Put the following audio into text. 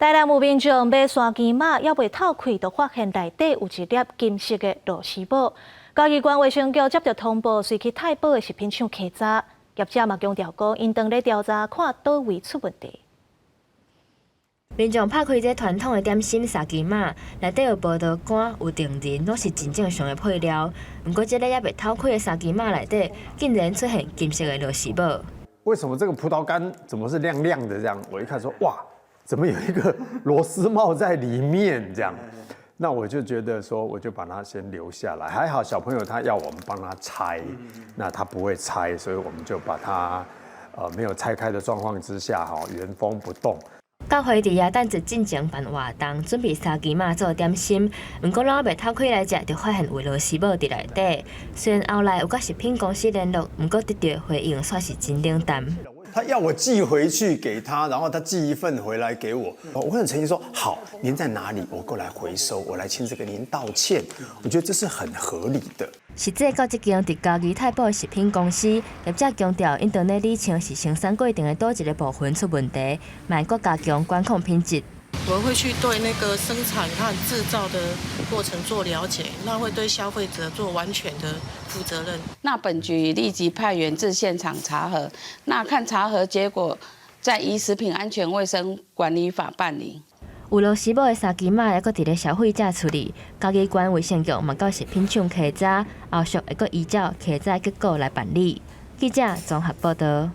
台南有民眾買沙琪瑪，猶未透氣，就發現內底有一粒金色的螺絲帽。嘉義縣衛生局接著通報，隨去太保的食品廠稽查，業者嘛強調講，𪜶當咧調查，看佗位出問題。民眾拍開這傳統的點心沙琪瑪，內底有葡萄乾、有杏仁，攏是真正常的配料。毋過，這个猶未透氣的沙琪瑪內底，竟然出現金色的螺絲帽。為什麼這個葡萄乾怎麼是亮亮的？這樣，我一看說，哇，怎麼有一個螺絲帽在裡面？這樣，那我就覺得說，我就把它先留下來。還好小朋友他要我們幫他拆，那他不會拆，所以我們就把它，沒有拆開的狀況之下，哈，原封不動。教會佇耶誕節進前辦活動，準備沙琪瑪做點心，毋過攏猶未透開來食，就發現有螺絲帽佇內底。雖然後來有佮食品公司聯絡，毋過得著回應煞是真冷淡。他要我寄回去給他，然後他寄一份回來給我。我很誠心說好，您在哪裡？我過來回收，我來親自跟您道歉。我覺得這是很合理的。實際到這間佇嘉義太保的食品公司，業者強調，𪜶當咧理清是生產過程的佗一个部分出問題，嘛會閣加強管控品質。我們會去對那個生產和製造的過程做了解，那會對消費者做完全的負責任。那本局立即派員至現場查核，那看查核結果，再依食品安全衛生管理法辦理。有螺絲帽的沙琪瑪，猶閣佇咧消費者厝裡，嘉義縣衛生局嘛到食品廠稽查，後續會閣依照稽查結果來辦理。記者綜合報道。